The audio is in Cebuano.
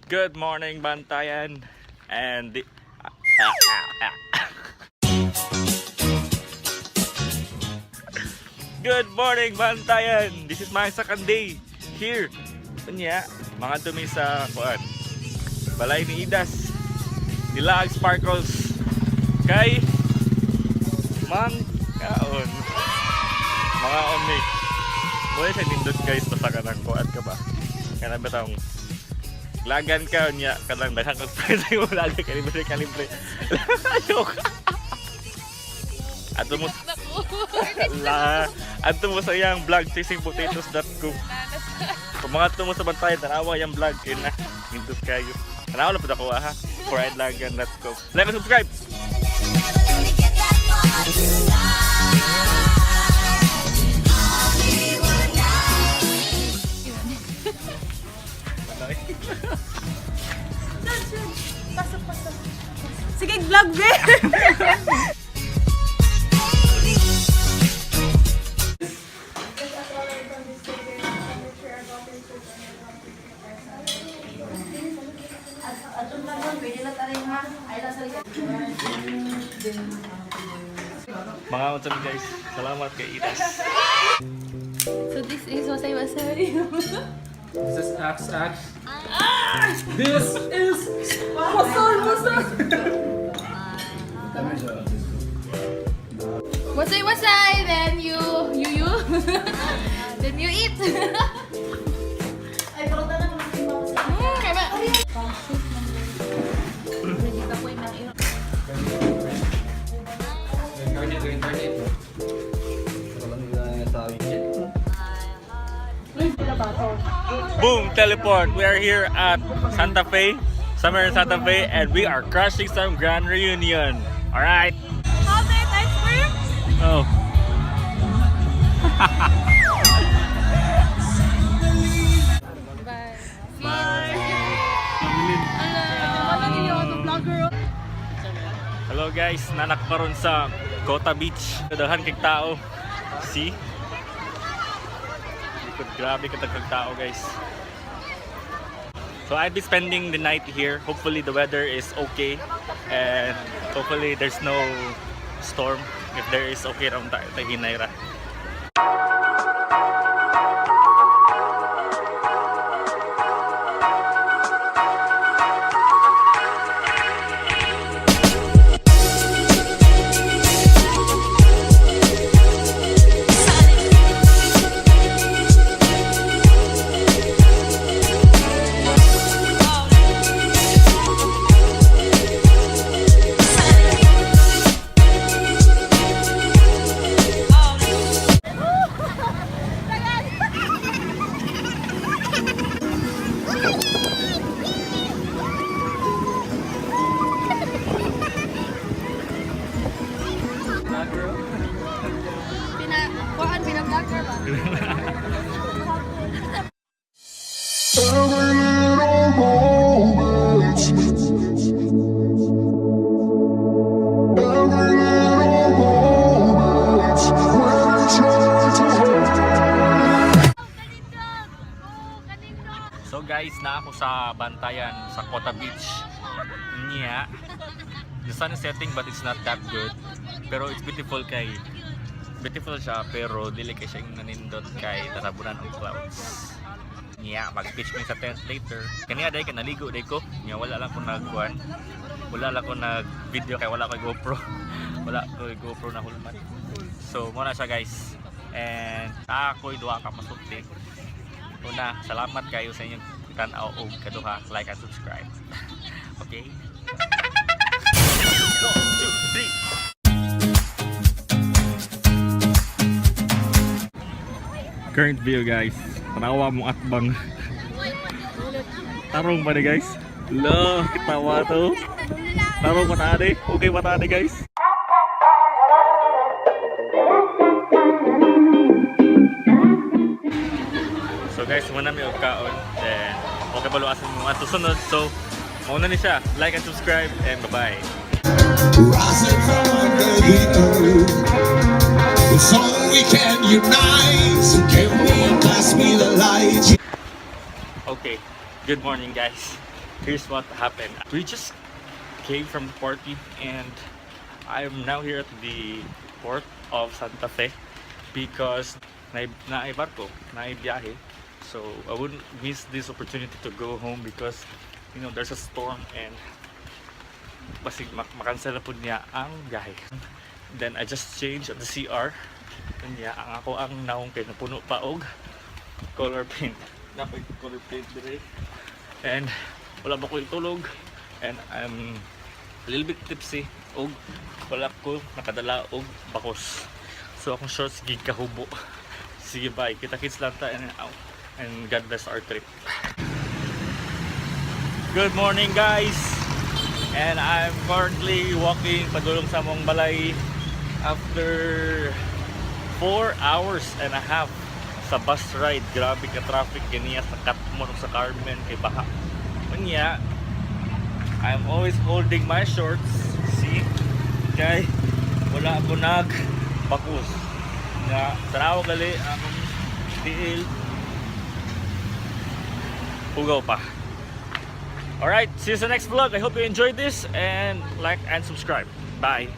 Good morning, Bantayan. And the Good morning, Bantayan! This is my second day here. Unya, mga tumi sa kuan. Balay ni Idas. Nilaag Sparkles. Kay Mang Kaon. Mga umi. Muna siya nindot, guys, basta ka ng kuan ka ba? Kana ba taong lagan ka niya kanang daghang kag friends mo lagan ka libre ka libre. Joke. Ato mo la adto mo sa iyang vlog, chasingpotatoes.com. Kung mga mo sa Bantayan, tanawa yung vlog kay na nindot kayo. Tanawa na pud ako ha. Foridlagan.com. Like and subscribe. Pasok, pasok. Sige, vlog, be! Mga unsa mi, guys. Salamat kay Idas. So this is wasay wasay. This is Axe Axe. This is Wasay wasay. Wasay wasay. Then you then you eat. Ay, pero tanan mo sa Kaya ba? Reincarnate, reincarnate. Boom! Teleport! We are here at Santa Fe, somewhere in Santa Fe, and we are crashing some grand reunion. Alright! How to eat ice cream? Oh. Bye. Bye! Wala ninyo ako vlogger. Hello guys, nanak pa ron sa Kota Beach. Daghan kay tao. See? Likod, grabe kadaghang tao, guys. So I'll be spending the night here. Hopefully the weather is okay and hopefully there's no storm. If there is, okay ra tayo tayo ra. Pina, kuhaan, pina-vlogger ba? Every little moment. Every little moment when you try to hold. So guys, na ako sa Bantayan, sa Kota Beach. Niya. The sun is setting but it's not that good. Pero it's beautiful kay beautiful siya pero dili kay siya yung nanindot kay tatabunan og clouds. Niya, mag-beach mi sa tent later. Kaniya day ka naligo day ko. Niya wala lang ko nagkuan. Wala lang ko nag video kay wala ko GoPro. Wala ko GoPro na hulman. So mo na siya, guys. And ako'y duha ka masulti. Una, salamat kayo sa inyong tanaw og kaduha, like and subscribe. Okay? 1, 2, 3. Current view, guys. Tanawa mong atbang. Tarong ba ni, guys? Lo, kitawa to. Tarong pa tani. Okay pa tani, guys. So guys, muna mi og kaon, then okay ba luasan mo ato sunod. So mauna ni siya. Like and subscribe and bye-bye. Rising from under the earth. If only we can unite. So give me and pass me the light. Okay. Good morning, guys. Here's what happened. We just came from the party and I'm now here at the port of Santa Fe because naay barko, naay biyahe. So I wouldn't miss this opportunity to go home because there's a storm and basig makansel na pud niya ang biyahe. Then I just changed at the CR. Niya ang ako ang nawong kay napuno pa og color paint. Napay color paint dire. And wala ba ko itulog and I'm a little bit tipsy og wala ko nakadala og bakos. So akong shorts gikahubo. Sige, bye. Kita kits lang ta and out. And God bless our trip. Good morning, guys. And I'm currently walking padulong sa among balay after 4 hours and a half sa bus ride. Grabe ka traffic ganiya sa Catmon ug sa Carmen kay baha. Unya, I'm always holding my shorts. See? Kay wala ako nag bakos. Nga tanaw gali akong tiil. Hugaw pa. Alright, see you sa next vlog. I hope you enjoyed this and like and subscribe. Bye.